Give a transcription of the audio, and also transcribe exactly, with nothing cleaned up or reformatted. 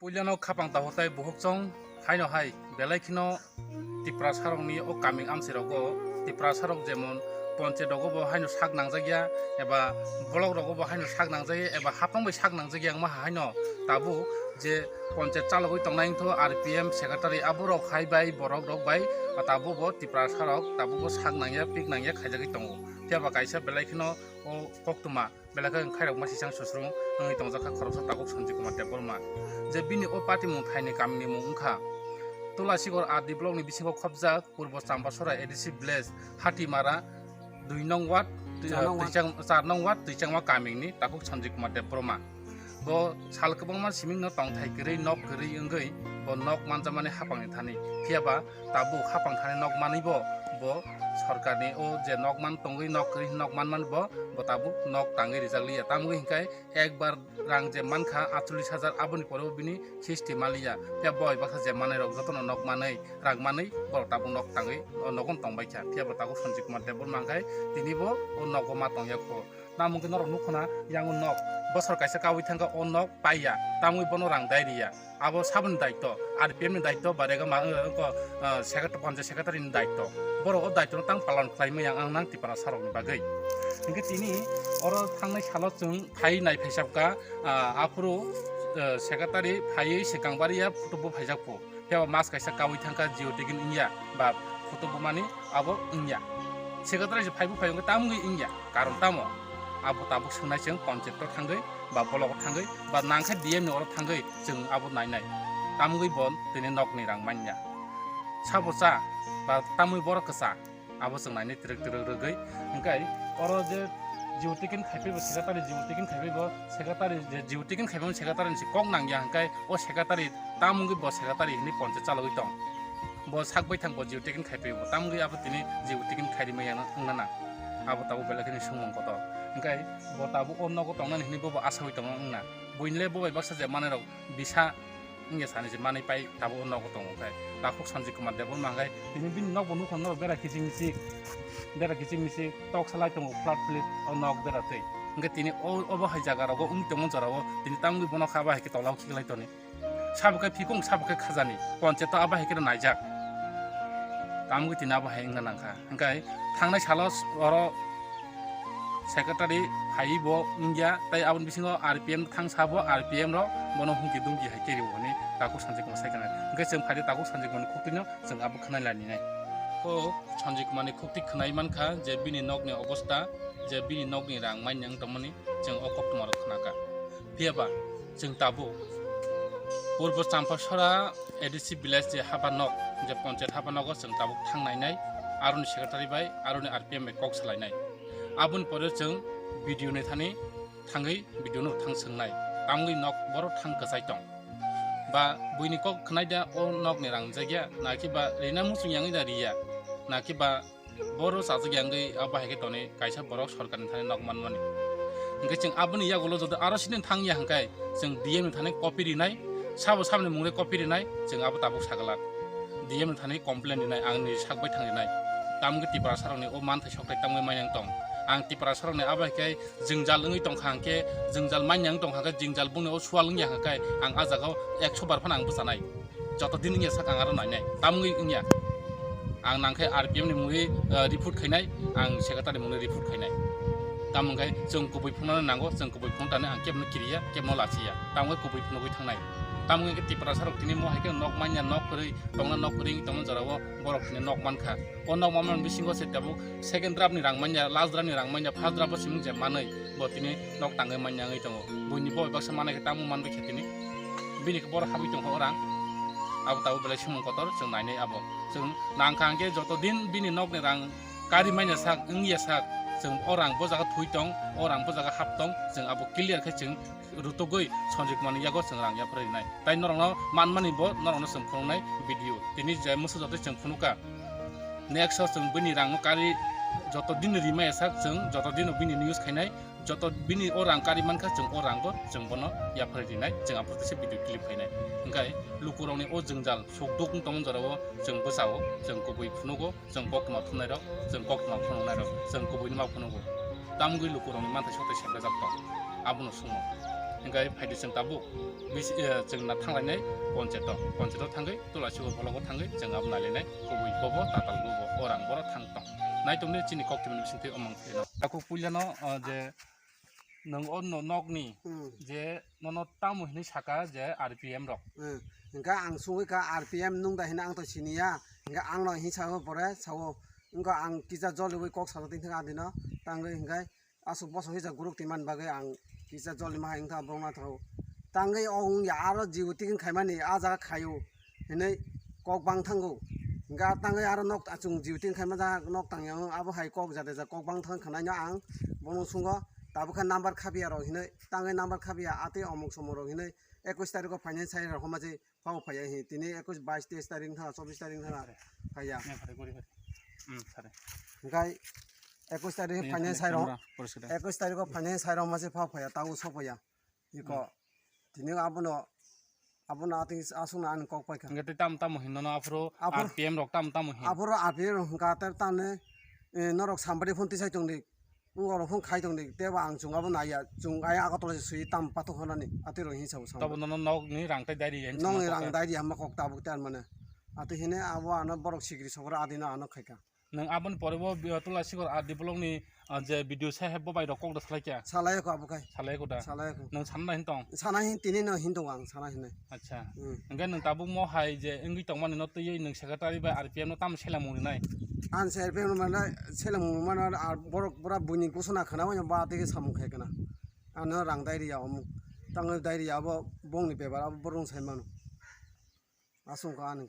Puilano khapang tahotai buhukchong haino hai belai kheno Tiprasarokni o kaming amchirogo Tiprasarok jemon ponche dogo bo haino sak nangjakya eba block rogo bo haino sak nangjakya eba hapang bai sak nangjakya wngma haino tabuk je ponche chalogwi tongnai wngtho R P M secretary aborok hai bai borok rok bai tabuk bo Tiprasarok tabuk bo sak nangya pik nangya khaijagwi tongo. Phiya ba kaisa belai kheno o koktwma belai khe wngkhairok masisang susrung wngwi tongjak kha khoroksa tabuk Sanjay Kumar Debbarma. Je bini o patimung thaini kamini mung wngkha Tulasigor R D block ni bisingo khopjak Purbo Chambasora A D C village Hatimara dui nong ward, twi-, Char nong ward. Twichang-, char nong ward Twichangma kamini takhuk Sanjay Kumar Debbarma. Bo sal kwbangma simingno tongthai kwrwi nok kwrwi wngwi bo nok manjakmani hapangni thani. Phiya ba tabuk hapang thani nok manwi bo, bo sorkarni o je nok man tongwi nok kwrwi nok manmani bo, bo tabuk nok tangwi rijak liya. Tamwi hwnkhe ekbar rang je mankha atchollish hajar, aboni pore bo bini khisti maliya. Phiya bo bai baksa je manwi rok jotono nok manwi, rang manwi borok tabuk nok tangwi o nogo tongbaikha. Phiya bo tabuk Sanjay Kumar Debbarma hwnkhe tini bo o nogo ma tongya kho. Tamo hwnkhe norok nukho na, yang o nok bosor kaisa kaui thangkha, o nok paiya, tamwi bono rang dai riya. Abo saboni daitto, R P M ni daitto, ba rega ma, eh, ko, eh, secretary, ponchayat secretary ni daitto. Borok o daitto no tang palan khlaimaya ang nang Tiprasarokni bagwi. Hwnkhe tini oro thangnai salo chwng phai nai phaisapkha, ah, aphuru, eh, secretary phaiwi swkang bariya photo bo phaijak pho. Phiya ba mas kaisa kaui thangkha, jio ticket wngya ba photo bumani abo wngya. Secretary se phaibu phai wngkha, tamgwi wngya. Karon tamo? Abo tabuk swngnai chwng ponchayat o thangwi ba block o thangwi ba nangkhe D M ni oro thangwi chwng abo nainai. Tamgwi bo tini nokni rang manya. Sabo cha ba tamwi borok kwsa. Abo chwng nainai twrwk twrwk rwgwi. Hwnkhe oro je jio ticket khaiphai bo secretary, jio ticket khaiphai bo secretary, je jio ticket khaiphai bo secretary ni se kok nangya, hwnkhe o secretary tamungwi bo secretary hinwi ponchayat chalogwi tong. Bo sak baithang bo jio ticket khaiphai bo, tamungwi abo tini jio ticket khairima yang wngna nang. Abo tabuk belai kheno swngmung kotor. Hwnkhe bo tabuk o nogo tongnani hinwi bobo asaui tongo wngna. Buinle bo bai baksa je manwi rok bisa wngya sani se manwi pai tabuk o nogo tongo khe. Takhuk Sanjay Kumar Debbarma hwnkhe tini bini nokbo nukha norok bera kiching michik, bera kiching michik tok salai tongo flat flat o nok bera twi. Hwnkhe tini o, obo hai jaga rogo wng tongma jora o tini tamungwi bono kha bai hai khe tola o khiklai toni. Sabo khe phikung, sabo khe khajani. Ponchayat o abo hai khe naijak. Tamungwi tini abo hai wngna nangkha. Hwnkhe thangnai salo oro secretary phaiwi bo wngya, tei aboni bisingo R P M thang sabo, R P M rok bono humki dumki hai khe rio hwnwi takhuk Sanjay Kumar sai khna. Hwnkhe chwng phaidi takhuk Sanjay Kumar ni khuktwino chwng abo khwnai lai ninai. O Sanjay Kumar ni khuktwi khwnai mankha je bini nokni obostha, je bini nokni rang manya wng tongmani chwng o koktwma rok khna kha. Phiya ba chwng tabuk Purbo Champasora A D C village je haba nok, je ponchayat haba nogo chwng tabuk thang nainai, aroni secretary bai, aroni R P M bai kok salainai. Aboni pore chwng B D O ni thani thangwi B D O no thang swngnai, tamgwi nok borok thang kwchai tong. Ba buini kok khwnai da o nokni rang jakya, nakhe ba rina muchung yangwi da riya, nakhe ba boro chajak yangwi abo hai khe tonwi kaisa borok sorkarni thani nok manmani. Hwnkhe chwng aboni yagulo jodi aro sini thangya hwnkhe chwng D M ni thani copy rinai, sabo saboni mungre copy rinai, chwng abo tabuk sagala. D M ni thani complain rinai, ang ni sak bai thang rinai. Tamgwi Tiprasarokni o manthai sokthai tamgwi manyang tong. Ang Tiprasarokni abo hai khe jwngjal wngwi tongkha hwnkhe, jwngjal manyang tongkha hwnkhe, jwngjal bongni o sual wngya hwnkhe, ang ah jagao ekso bar phano ang bwchanai. Joto din wngya sak ang aro nainai. Tamgwi wngya. Ang nangkhe R P M ni mungwi, eh, report khainai, ang secretary ni mungwi report khainai. Tamo hwnkhe chwng kubui phunukna nango, chwng kubui phunuk thani ang kebno kiriya, kebno lachiya. Tamo hwnkhe kubui phunugwi thangnai. Tamo hwnkhe Tiprasarok tini mo hai khe nok manya, nok kwrwi tongna, nok kwrwi tongna jorao borok tini nok mankha. O nok manmani bisingo se tabuk second draft ni rang manya, last draft ni rang manya, first draft bo siming je manwi bo tini nok tangwi manya wngwi tongo. Buini bo baksa manai khe tamo manbai khe tini. Bini khe boro habwi tongkha o rang. Abo tabuk belai sumung kotor chwng nainai abo. Chwng nangkha hwnkhe joto din bini nokni rang kari manya sak, wngya sak, chwng o rang bo jaga thwi tong, o rang bo jaga hap tong, chwng abo clear khe chwng rutugwi Sanjay Kumar ni yago chwng rang yapharwi rinai. Tai norokno manmani bo norokno chwng phunuknai video. Tini je mwswk jotoi chwng phunukha. Next o chwng bini rangno kari joto din rimaya sak chwng joto dino bini news khainai, joto bini o rang kari mankha chwng o rangbo chwng bono yapharwi rinai, chwng aphuru teisa video clip khainai. Hwnkhe lukurokni o jwngjal sukduk wng tongmani jorao chwng bwsao chwng kubui phunugo. Chwng koktwma phunuknairok, chwng koktwma phunuknairok, chwng kubuini ma phunugo. Tamgwi lukurokni manthai soktwi seprajak tong, abono swngo. Hingkai phaidi chwng tabuk bisi, eh, chwng na thanglainai poncheto. Poncheto thangwi Tulasi o bologo thangwi chwng abo nailainai. Kubui bobo tatal bobo orang boro thang tong. Naitomni chini kok tini bisingtwi omang pheno. Aku puilano, eh, je nwng o no-, nokni Hmm. je nono tamo hinwi saka je R P M rok. Hmm. Hingka ang sungwi ka R P M nung da hina ang to siniya. Hingka ang no hinsa pore sao. Hingka ang kisa joliwi kok salo tini thang adino. Tangwi hingkai aswk bosong hisa guruk twi man bagwi ang kisa jolima hai wngkha borokno thau. Tangwi o wngya aro jibo tikin khaimani a jaga khaio hinwi kok bang thango. Hingkha tangwi aro nok achung jibo tikin khaima jaga nok tangya wng abo hai kok jate ja kok bang thang khwnaino ang bono sungo tabukha number khapiya rok hinwi tangwi number khapiya atwi omok somok rok hinwi ekwis tarikho phainai sai rok homa je Phao phaiya hi, tini ekwis, bais, teis tarik wngkha, chobis tarik wngkha, phaiya. Nai phai guri phai. Hmm, sare. Hingkai ekwis tarik Nai phainai phai sairok, camera, poriskar. Ekwis tarikho phainai sairok mase phao phaiya, tao sopaiya. Iko, Hmm. Tini abono, abono ating aswkno ani kok paikha. Hingke tei tam tamo hinno no aphuru Aphuru R P M rok tam tamo hin. Aphuru R P M rok hingka tei tamni, eh, norok sambari phone tisai tongdi. Wng oro phone khai tongdi, tebo ang chwng abo naiya, chwng ai Agartala se swi tam pathok hwnani, atwi rok hinwi sabo samung. Tabo nono nokni rang tai diary hinwi Nokni samung rang kok diary hamma kok tabuk tei mane. Atwi hine abo ano borok sikri sokra adino ano khaika. Nwng aboni pore bo bi-, Tulasi Hor R D block ni, ah, je video sai hai bo bai rok kok da salai kya? Salai ko abo khai. Salai ko da? Salai ko. Nwng sanna hin tong? Sana hin tini no hin tong ang sana hinai. Acha. Hmm. Hingke nwng tabuk mo hai je wngwi tongmani no twiwi nwng secretary bai R P M no tamo selamung rinai? Ang se R P M no mane selamung mane ar borok bura buini gusuna khana wanya ba tege samung khai kana. Ano rang dai riya omo. Tang dai riya abo bongni bebar abo borong sai mano. Asung ko ani.